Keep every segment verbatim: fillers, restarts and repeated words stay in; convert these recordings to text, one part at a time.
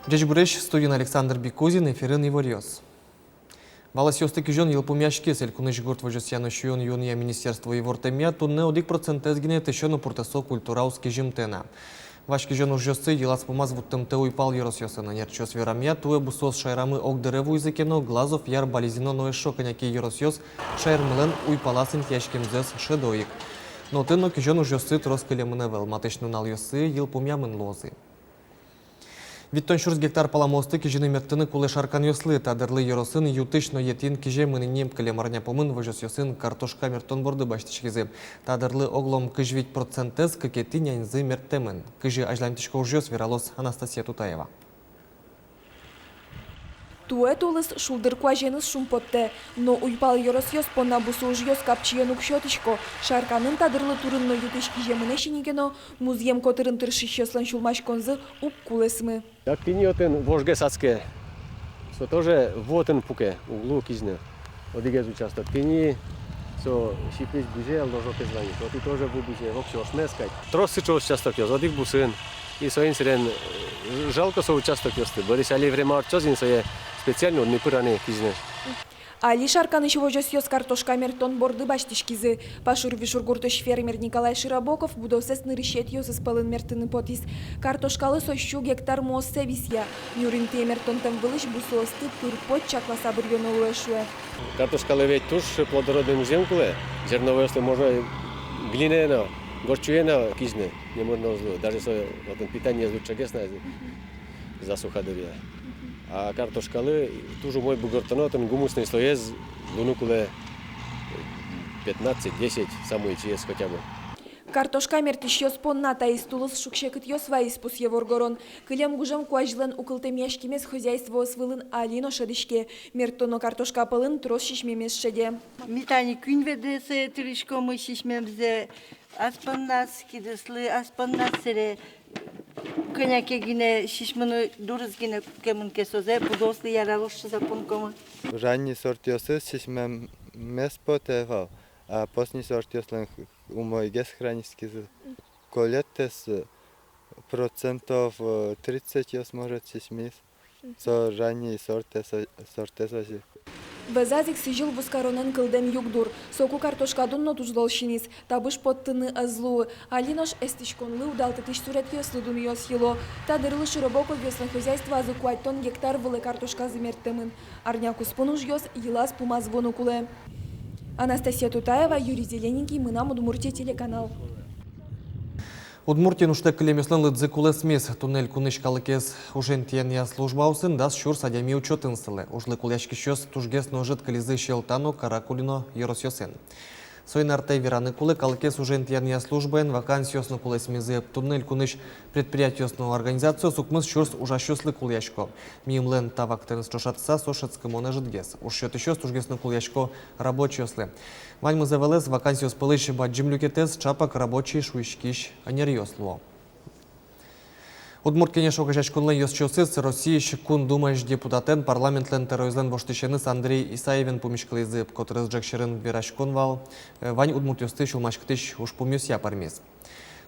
Ӟечбуресь, студиын Александр Бикузин, эфирын иворъёс. Валасъёсты кизён йылпумъяськиз. Элькунысь гурт возёсъя но сиён-юонъя министерство ивортэмъя, туннэ одӥг процентэз гинэ тысё но пуртэсо культураос кизьымтэ на. Вазь кизён ужъёссы йылаз-пумаз вуттымтэ уйпал ёросъёсын. Ӧнерчиос верамъя, туэ бусыос шаерамы огдыре вуизы ке но, Глазов, Яр, Балезино но эшшо кӧня ке ёросъёс шаермылэн уйпалаз интыяськемзэс шӧдо ик. Но отын но кизён ужъёссы трос кылемын ӧвӧл, матысь нуналъёсы йылпумъямын луозы. Витьтон сюрс гектар паламыосты кизьыны-мерттыны кулэ шарканъёслы. Та дырлы ёросын ю-тысь но етӥн киземын ини. Кылем арня пумын возёсъёсын картошка мерттон борды басьтӥськизы. Та дырлы оглом кызь вить процентэз кыкетӥ няньзы мерттэмын. Кызьы азьланьтӥсько ужъёс, вералоз Анастасия Тутаева. Туэ тулыс шулдыр куазеныз шумпоттэ, но уйпал ёросъёс понна бусы ужъёс капчиен уг сётӥсько. Шарканын та дырлы турын но ю-тысь киземынэсь ини ке но, музъем котырын тыршисьёслэн сюлмаськонзы уг кулэсмы. Так, тӥни отын вожгес адске. Со тоже ву отын пуке, уг лу кизьыны. Одӥгез участок. Тӥни со сиплысь бызе, ложокез вань. Отӥ тоже ву бызе, воксё ошмес кадь. Трос сыӵе участокъёс, одӥг бусын. И соин сэрен, э, жалко со участокъёсты. Бӧрысь али время ортчоз ини, сое специально уд ни пыраны кизьыны. Али Шарканысь возёсъёс картошка мерттон борды басьтӥськизы. Пашур-Вишур гуртысь фермер Николай Широбоков будосэз нырысетӥосыз пӧлын мерттыны потӥз. Картошкалы со сю гектар муоссэ висъя. Нюр интые мерттонтэм вылысь бусыосты пыр-поч чакласа быръёно луэ, шуэ. Картошкалы ведь туж плодородный музъем кулэ. Зерновойёслы можно глинаен но, горчуен но кизьыны, номыр но уз лу. Даже со отын питаниез лучшегес на, засуха дыръя. А картошкалы туж умой бугыртоно, отын гумусный слоез луыны кулэ пятнадцать-десять, самой ичиез хотя бы. Картошка мерттӥсьёс понна таиз тулыс шуг-секытъёс вайиз, пусъе воргорон. Кылем гужем куазьлэн укылтэмъяськемез хозяйствоос вылын али но шӧдӥське. Мерттоно картошка пӧлын трос сисьмемез шеде. Ми тани куинь ведрэ сое тырыськомы сисьмемзэ. Ас понназ кидыслы, ас понназ сэре кӧня ке гинэ сисьмыны дурыз гинэ кутскемын ке, созэ пудоослы яралоз шуса понкомы. Ранний сортъёсыз сисьмемез потэ вал, а поздний сортъёслэн умойгес хранитскизы. Колеттэс процентов, э, тридцатьёс, может, сисьмиз. Со ранний сортэз, сортэз озьы. Вӧзаз ик сӥзьыл вузкаронэн кылдэм югдур. Соку картошка дун но туж зол синиз, табыш поттыны ӧз луы. Али нош эстӥськонлы, удалтытӥсь суретъёслы дунъёс йыло. Та дырлы Широбоковъёслэн хозяйствоазы куатьтон гектар вылэ картошказы мерттэмын. Арня куспын ужъёс йылаз-пумаз вуыны кулэ. Анастасия Тутаева, Юрий Зелененький, «Мынам Удмуртие» телеканал. Удмуртиын ужтэк кылемъёслэн лыдзы кулэсмиз. Туннэ элькунысь калыкез ужен тӥянъя службаосын дас сюрс адями учётын сылэ. Ужлы кулэяськисьёс тужгес но ӧжыт кылизы Сьӧлта но Каракулино ёросъёсын. Соин артэ вераны кулэ, калыкез ужен тӥянъя службаын вакансиос но кулэсмизы. Туннэ элькунысь предприятиос но организациос укмыс сюрс ужасьёслы кулэясько. Мимален та вакытэн ӵошатыса, со шӧдскымон ӧжытгес. Уж сётӥсьёс тужгес но кулэясько рабочийёслы. Ваньмыз ӧвӧлэз, вакансиос пӧлысь бадӟым люкетэз чапак рабочий шуиськись ӧнеръёс луо. Удмурт Кенеш огазеяськонлэн ёзчиосыз Россиысь Кун Думаысь депутатэн, парламентлэн тӧроезлэн воштӥсеныз Андрей Исаевен пумиськылӥзы. Котырес ӝӧк сьӧрын вераськон вал, э, вань удмуртъёсты сюлмаськытӥсь ужпумъёсъя пӧрмиз.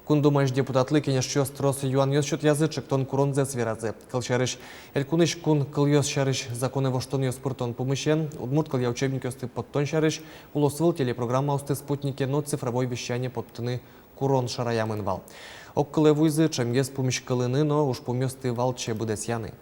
Кун Думаысь депутатлы кенешчиос трос юанъёс сётъязы, ӵектон куронзэс веразы. Кылсярысь, элькунысь кун кылъёс сярысь законэ воштонъёс пыртон пумысен, удмурт кылъя учебникъёсты поттон сярысь, улосвыл телепрограммаосты спутнике но цифровой вещание поттыны курон шараямын вал. Огкылэ вуизы ӵемгес пумиськылыны но ужпумъёсты валче быдэсъяны.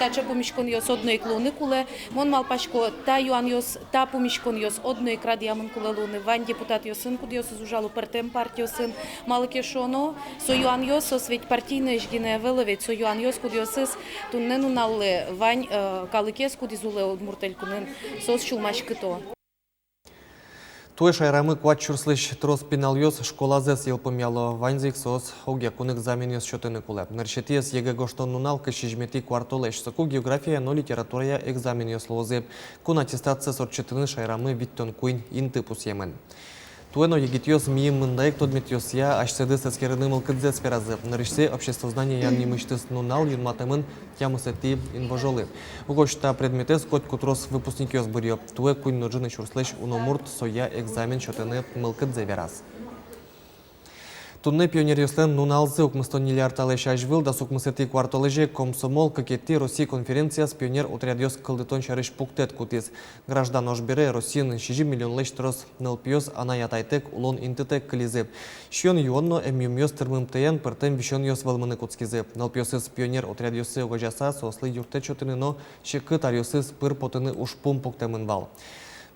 Таӵе пумиськонъёс одно ик луыны кулэ. Мон малпасько, та юанъёс, та пумиськонъёс одно ик радъямын кулэ луыны вань депутатъёсын, кудъёсыз ужало пӧртэм партиосын. Малы ке шуоно, со юанъёс, соос ведь партийноесь гинэ ӧвӧл ведь, со юанъёс, кудъёсыз туннэ нуналлы вань, э, калыкез, кудӥз улэ Удмурт Элькунын, соос сюлмаськыто. Туэ шаерамы куать сюрслэсь трос пиналъёс школазэс йылпумъяло. Ваньзы ик соос огъякун экзаменъёс сётыны кулэ. Нырысетӥез ЕГЭ гожтон нунал кызь сизьыметӥ куартолэзь. Соку географияя но литературая экзаменъёс луозы. Кун аттестациез ортчытыны шаерамы витьтон куинь инты пусъемын. Туэ но егитъёс мийым мында ик тодметъёсъя асьсэдыз эскерыны мылкыдзэс веразы. Нырысьсэ обществознание нимысьтыз нунал юнматэмын тямысэтӥ инвожолы. Угось та предметэз котьку трос выпускникъёс быръё. Туэ куинь но ӝыны сюрслэсь уно мурт соя экзамен сётыны мылкыдзэ вераз. Туннэ пионеръёслэн нуналзы. Укмыстон ньыль ар талэсь азьвыл, дас укмысэтӥ куартолэзе, комсомол кыкетӥ Россия конференцияз пионер отрядъёс кылдытон сярысь пуктэт кутӥз. Граждан ож бере Россиын сизьым миллионлэсь трос нылпиос анай-атайтэк, улон интытэк кылизы. Сиён-юон но эмъюмъёс тырмымтэен пӧртэм висёнъёс вӧлмыны кутскизы. Нылпиосыз пионер отрядъёсы огазеяса, соослы юрттэт сётыны но секыт аръёсыз пыр потыны ужпум пуктэмын вал.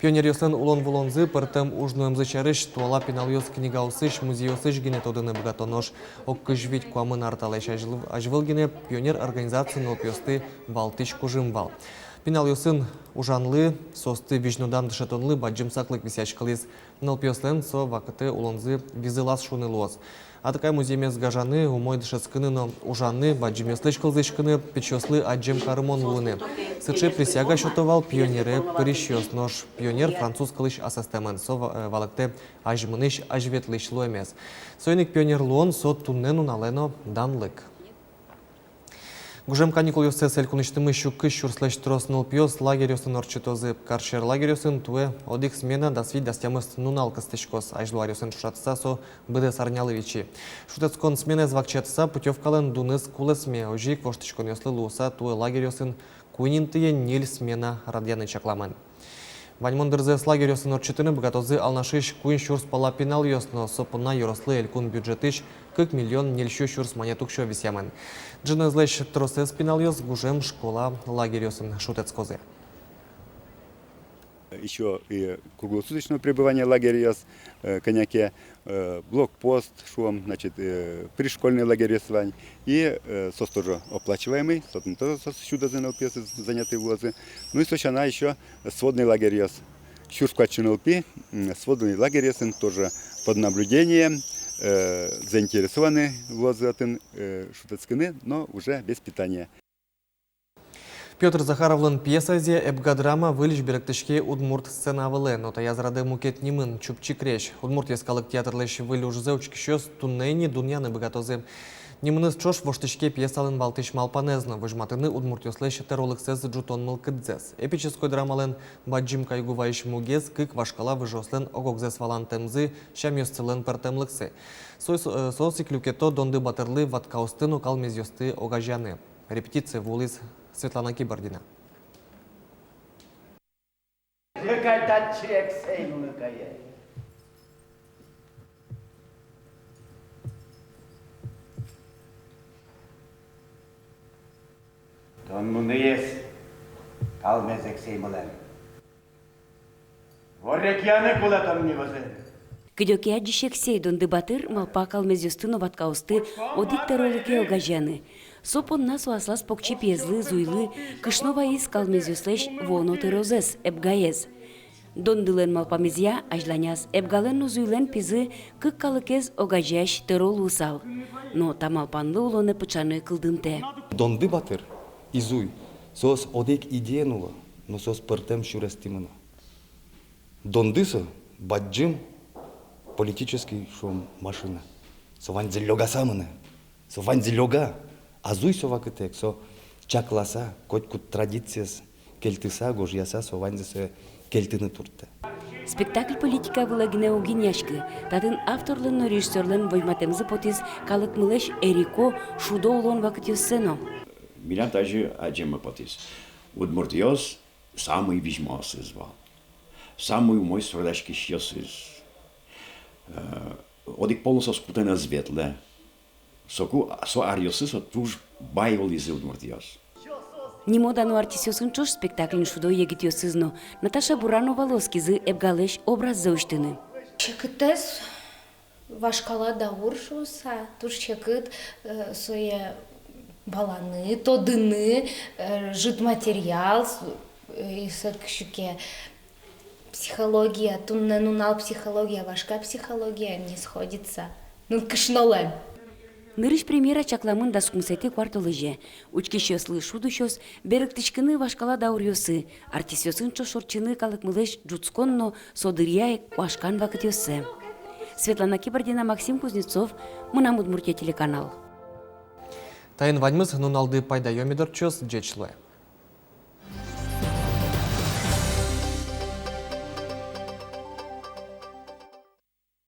Пионеръёслэн улон-вылонзы, пӧртэм уж-нуэмзы сярысь туала пиналъёс книгаосысь, музейёсысь гинэ тодыны быгато. Нош ог кызь вить-куамын ар талэсь азьвыл, азьвыл гинэ пионер организациын нылпиосты валтӥсь кужым вал. Пиналъёсын ужанлы, соосты визьнодан дышетонлы бадӟым саклык висъяськылӥз. Нылпиослэн со вакытэ улонзы визылаз шуыны луоз. Атыкай музъемез гажаны, умой дышетскыны но ужаны, бадӟымъёслэсь кылзӥськыны, пичиослы адӟем карымон луыны. Сыӵе присяга сёто вал пионере пырисьёс. Нош пионер француз кылысь асэстэмын, со ва-, э, валэктэ азьмынӥсь, азьветлӥсь луэмез. Соин ик пионер луон — со туннэ нуналэ но данлык. Гужем каникулъёссэс элькунысьтымы сю кызь сюрслэсь трос нылпиос лагерьёсын ортчытозы. Карсьӧр лагерьёсын туэ одӥг смена дас вить-дас тямыс нунал кыстӥськоз. Азьло аръёсын ӵошатыса, со быдэс арнялы вичи. Шутэтскон сменаез вакчиятыса, путёвкалэн дуныз кулэсме. Озьы ик воштӥськонъёслы луыса, туэ лагерьёсын куинь интые ньыль смена радъяны чакламын. Ваньмон дырзэс лагерьёсын ортчытыны быгатозы Алнашысь куинь сюрс пала пиналъёс но. Со понна ёрослы элькун бюджетысь кык миллион ньыль сю сюрс манет уксё висъямын. Ӝынызлэсь тросэз пиналъёс гужем школа лагерьёсын шутэтскозы. Ещё и круглосуточного пребывания лагерьёс, э, кӧня ке, э, блокпост, шуом, значит, э, пришкольный лагерьёс вань. И, э, соос тоже оплачиваемый, соос тоже, соос сюдозы нылпиосыз, заняты вуозы. Ну и со сяна ещё сводный лагерьёс. Сюрс куать сю нылпи, м, сводный лагерьёсын тоже под наблюдением, э, заинтересованы вуозы отын, э, шутэтскыны, но уже без питания. Пётр Захаровлэн пьесаезъя «Эбга» драма выльысь берыктӥське удмурт сцена вылэ, но таяз радэ мукет нимын — «Чупчи крезь». Удмурт йӧскалык театрлэсь выль ужзэ учкисьёс туннэ ини дунъяны быгатозы. Нимыныз ӵош воштӥське пьесалэн валтӥсь малпанэз но: возьматыны удмуртъёслэсь тӧролыксэс ӝутон мылкыдзэс. Эпической драмалэн бадӟым кайгу вайись мугез — кык вашкала выжыослэн ог-огзэс валантэмзы, сямъёссылэн пӧртэмлыксы. Соос, э, соос ик люкето Донды батырлы ваткаосты но калмезъёсты огазеяны. Репетицие вуылӥз Светлана Кибардина. Лыкай татчы, эксэй, лыкай. Тон мынӥз, калмез эксэй, мылэм. Ворекъяны кулэ тон ми вӧзын. Кыдёке адӟись эксэй Донды батыр малпа калмезъёсты но ваткаосты одӥг тӧролыке огазеяны. Со понна со аслаз покчи пиезлы, Зуйлы, кышно вайиз калмезъёслэсь вуоно тӧрозэс — Эбгаез. Дондылэн малпамезъя, азьланяз Эбгалэн но Зуйлэн пизы кык калыкез огазеясь тӧро луысал. Но та малпанлы улонэ пыӵаны кылдымтэ. Донды батыр и Зуй — соос одӥг идеен уло, но соос пӧртэм сюрестӥ мыно. Донды со бадӟым политический, шуом, машина. Со ваньзэ лёгаса мынэ. Со ваньзэ лёга. А Зуй со вакытэ ик со чакласа, котькуд традициез кельтыса, гожъяса, со ваньзэ сое кельтыны турттэ. Спектакль политика вылэ гинэ уг инъяськы. Татын авторлэн но режиссёрлэн возьматэмзы потӥз калыкмылэсь эрико, шудо улон вакытъёссэ но. Милям тазьы адӟеме потӥз: удмуртъёс самой визьмоосыз вал, самой умой суредаськисьёсыз. Э, одӥг полын соос кутэн ӧз ветлэ. Соку, со аръёсы со туж бай улӥзы удмуртъёс. Нимо-дано артистъёсын ӵош спектакльын шудо егитъёсыз но. Наташа Буранова оскизы Эбгалэсь образзэ усьтыны. Секытэз вашкала даур шуыса, туж секыт, э, сое валаны, тодыны, э, ӝыт материал, с-, э, и сыӵе ке психология, туннэ нунал психология, вашка психология не сходится. Ну, кышнолэн. Нырысь премьера чакламын дас укмысэтӥ куартолэзе. Учкисьёслы шудӥсьёс берыктӥськыны вашкала дауръёсы, артистъёсын ӵош ортчыны калыкмылэсь ӝутскон но со дыръя ик куашкан вакытъёссэ. Светлана Кибардина, Максим Кузнецов, «Мынам Удмуртие» телеканал. Таин ваньмыз. Нуналды пайдаё мед ортчоз. Ӟеч луэ.